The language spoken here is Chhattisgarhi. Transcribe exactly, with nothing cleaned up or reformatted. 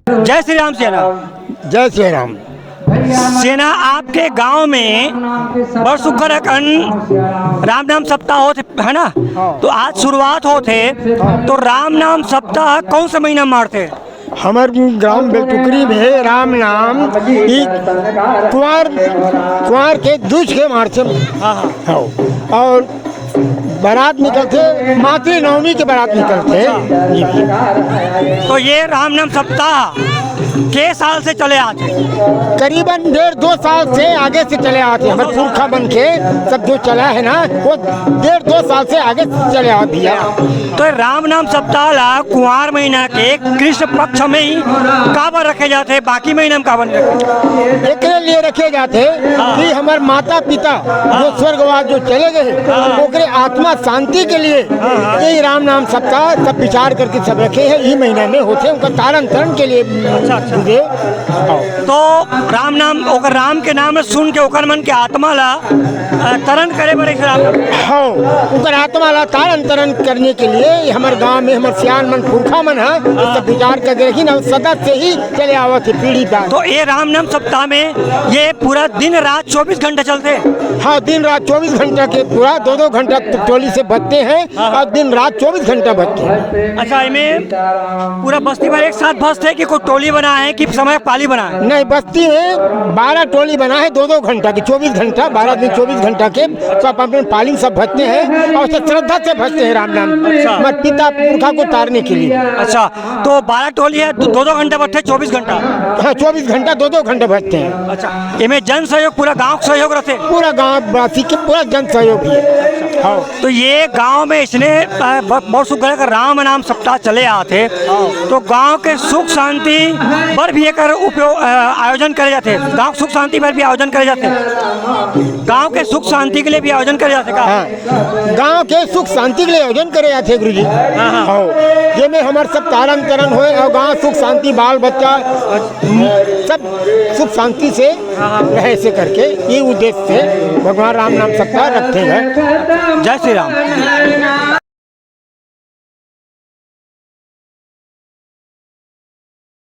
जय श्री राम सेना। जय श्री राम। सेना, आपके गांव में बड़ सुग्घर अकन राम नाम सप्ताह होत हे, है ना? हाँ। तो आज शुरुआत होत हे, तो राम नाम सप्ताह कौन से महीना में मारथे? हमर ग्राम बेलटुकरी में राम नाम ई कुंवार, कुंवार के दूज के मारथे। हाँ, हाँ। हाँ। और बारात निकलथे, मातृ नवमी के बारात निकलथे। जी, जी। तो ये राम नाम सप्ताह के साल से चले आत हे? करीबन डेढ़ दो साल से आगे से चले आत हे। हमर पुरखा मन के सब जो चला है ना, वो डेढ़ दो साल से आगे से चले आत भैया। तो राम नाम सप्ताह ला कुंवार महीना के कृष्ण पक्ष में ही काबर रखे जाथे, बाकी महीना में काबर नहीं रखे? एकरे लिए रखे जाथे हाँ। कि हमर माता पिता जो हाँ। स्वर्गवास जो चले गए, हाँ। ओकरे आत्मा शांति के लिए हाँ, हाँ। यही राम नाम सप्ताह सब विचार करके सब रखे हैं। ई महीना में होथे, उनका तारण तरण के लिए अच्छा, अच्छा। दे। तो राम नाम, ओकर राम के नाम सुन के ओकर मन के आत्मा ला, अ, तरण करे बर एक राम। हाँ, ओकर आत्मा ला तारण तरण करने के लिए हमर गांव में हमर सियान मन, पुरखा मन ह, हाँ। सब विचार करके रखिन और सदा से ही चले आवत हे पीढ़ी दर। तो ये राम नाम सप्ताह में ये पूरा दिन रात चौबीस घंटा चलथे? हाँ, दिन रात चौबीस घंटा के पूरा दो दो घंटा टोली से भजते हैं हाँ, हाँ। और दिन रात चौबीस घंटा भजते हैं। अच्छा, इमे पूरा बस्ती भर एक साथ भजथे कि कोई टोली बना है कि समय पाली बना है? नहीं, बस्ती में बारह टोली बना है, दो दो घंटा की, चौबीस घंटा, बारह दिन चौबीस घंटा के सब अपने पाली सब भजते हैं और सब श्रद्धा से भजते हैं राम नाम। अच्छा। हमारे पिता पुरखा को तारने के लिए। अच्छा, तो बारह टोली है, दो दो घंटा भजथे, चौबीस घंटा? हाँ, चौबीस घंटा दो दो घंटा भजते हैं। अच्छा, इमे जन सहयोग, पूरा गांव के सहयोग रहिथे? पूरा गांव वासी के पूरा जन सहयोग भी है। हाँ। तो ये गांव में इसने, अ, ब-, बहुत सुग्घर राम नाम सप्ताह चले आत हे, तो गांव के सुख शांति बर भी एकर उपयोग, अ, आयोजन करे जाथे, गांव के सुख शांति बर भी आयोजन करे जाथे, गांव के सुख शांति के लिए भी आयोजन करे जाथे का? हाँ, गांव के सुख शांति के लिए आयोजन करे जाथे गुरुजी। हाँ, हाँ। हाँ, जेमे हमर सब तारण तरण होए और गांव सुख शांति, बाल बच्चा सब सुख शांति से रहे से करके ये उद्देश्य से भगवान राम नाम सप्ताह रखते हैं। जय श्री राम।